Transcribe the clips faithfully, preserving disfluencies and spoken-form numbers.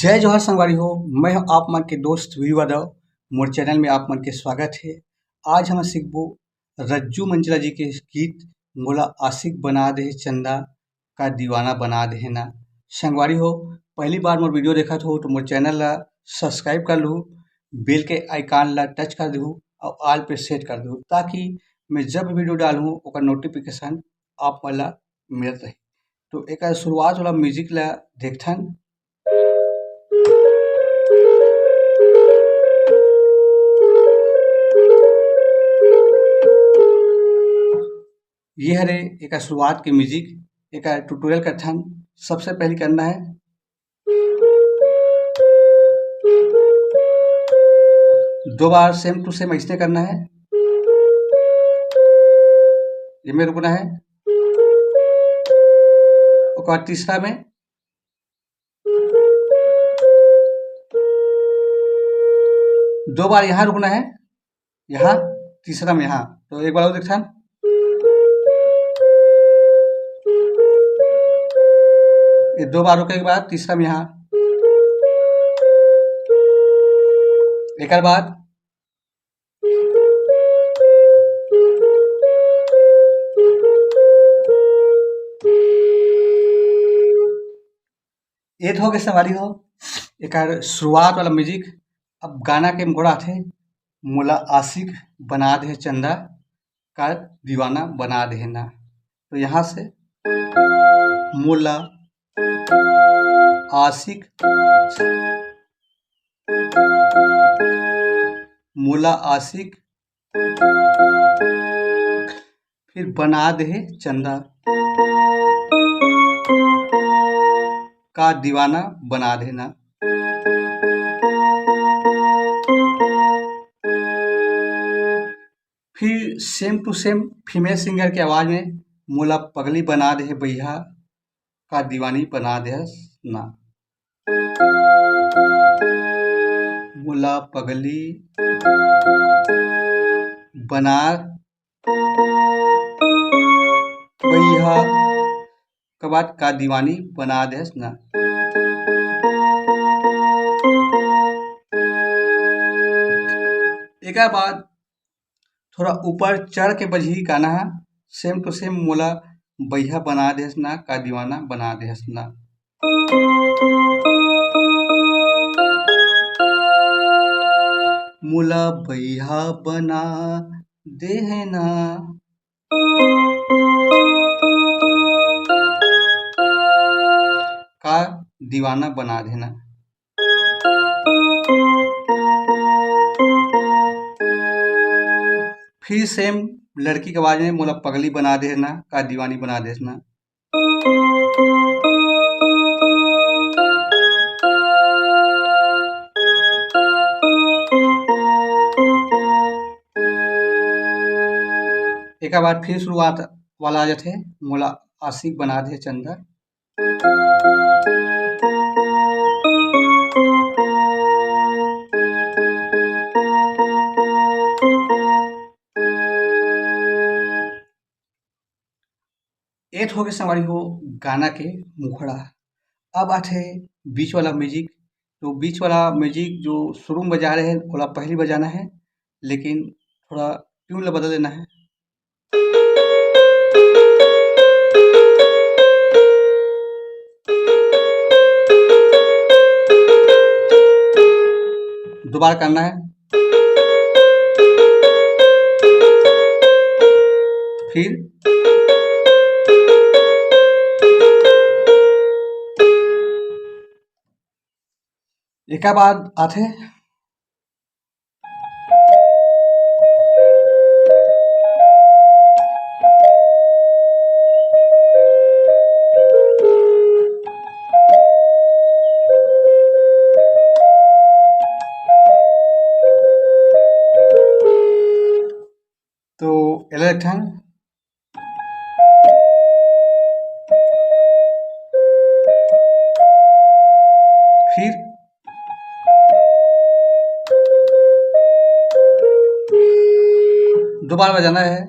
जय जोहार संगवारी हो, मैं हूं आप मन के दोस्त वीरू यादव। मोर चैनल में आप मन के स्वागत हे। आज हम सीखबो रज्जू मंजरा जी के गीत मोला आशिक बना दे चंदा, का दीवाना बना दे ना। संगवारी हो, पहली बार मोर वीडियो देखत हो तो मोर चैनल ला सब्सक्राइब कर लू, बेल के आइकन ला टच कर दू और ऑल पे सेट कर दू, ताकि मैं जब वीडियो डालूँ ओकर नोटिफिकेशन आप मन ला मिलत रही। तो एक शुरुआत वाला म्यूजिक ला देखथन। ये हरे एक शुरुआत के म्यूजिक, एक ट्यूटोरियल करथन। सबसे पहले करना है दो बार सेम टू सेम ऐसने करना है, ये में रुकना है। ओकर बाद तीसरा में दो बार यहाँ रुकना है, यहाँ तीसरा में यहाँ। तो एक बार और देखथन, ये दो बार रुके के बाद तीसरा में यहाँ, एक बार ये तो हो गए संगवारी हो एकर शुरुआत वाला म्यूजिक। अब गाना के मुखड़ा आथे, मोला आशिक बना दे चंदा, का दीवाना बना दे ना। तो यहाँ से मोला आशिक, मोला आशिक फिर बना दे चंदा, का दीवाना बना देना। फिर सेम टू सेम फीमेल सिंगर के आवाज में मोला पगली बना दे भैया, का दीवानी बना दे ना। मोला पगली बना भैया, के बाद का दीवानी बना देस ना। एक बाद थोड़ा ऊपर चढ़ के बजही गाना है, सेम टू सेम मोला भैया बना देस ना, का दीवाना बना देस ना। मोला भैया बना देना, का दीवाना बना देना। फिर सेम लड़की के आवाज में मोला पगली बना देना, का दीवानी बना देना। एक बार फिर शुरुआत वाला आ जाथे, मोला आशिक बना दे चंदा। एत हो गए संगवारी हो गाना के मुखड़ा। अब आथे बीच वाला म्यूजिक। तो बीच वाला म्यूजिक जो शुरू में बजा रहे हैं, ओला पहली बजाना है, लेकिन थोड़ा ट्यून ला बदल देना है। दोबारा करना है। फिर एका बाद आथे। तो एला एक ठन फिर दोबारा बजाना है।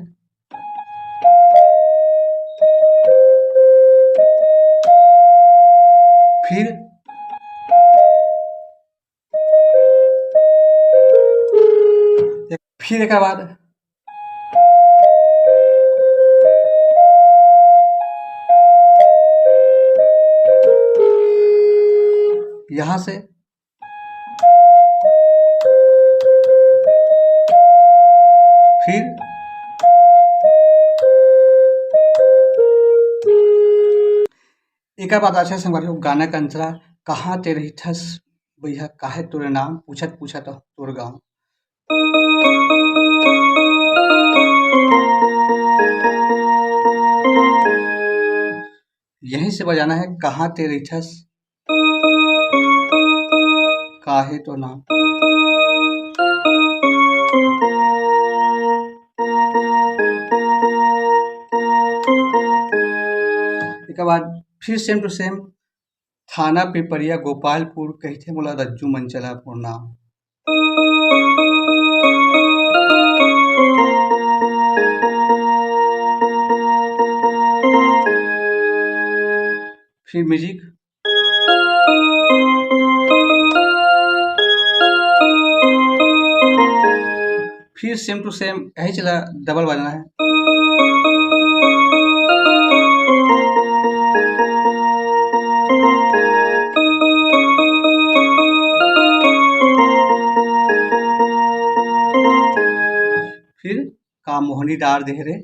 फिर फिर एक बाद यहाँ से फिर एक बाद अच्छा संगवारी हो, गाना के अंतरा, कहाँ ते रहिथस भैया, काहे तोरे नाम, पूछत पूछत तोर गाँव। यहीं से बजाना है, कहाँ ते रहिथस, काहे तो ना। एक बाद फिर same to same, थाना पिपरिया गोपालपुर, कहिथे मोला रज्जू मंचला प्रणाम। फिर music, फिर same to same यही चला, double बजना है। फिर का मोहनी डार दे रे।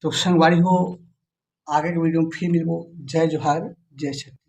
तो संगवारी हो, आगे के video में फिर मिलबो। जय जोहार, जय छत्तीसगढ़।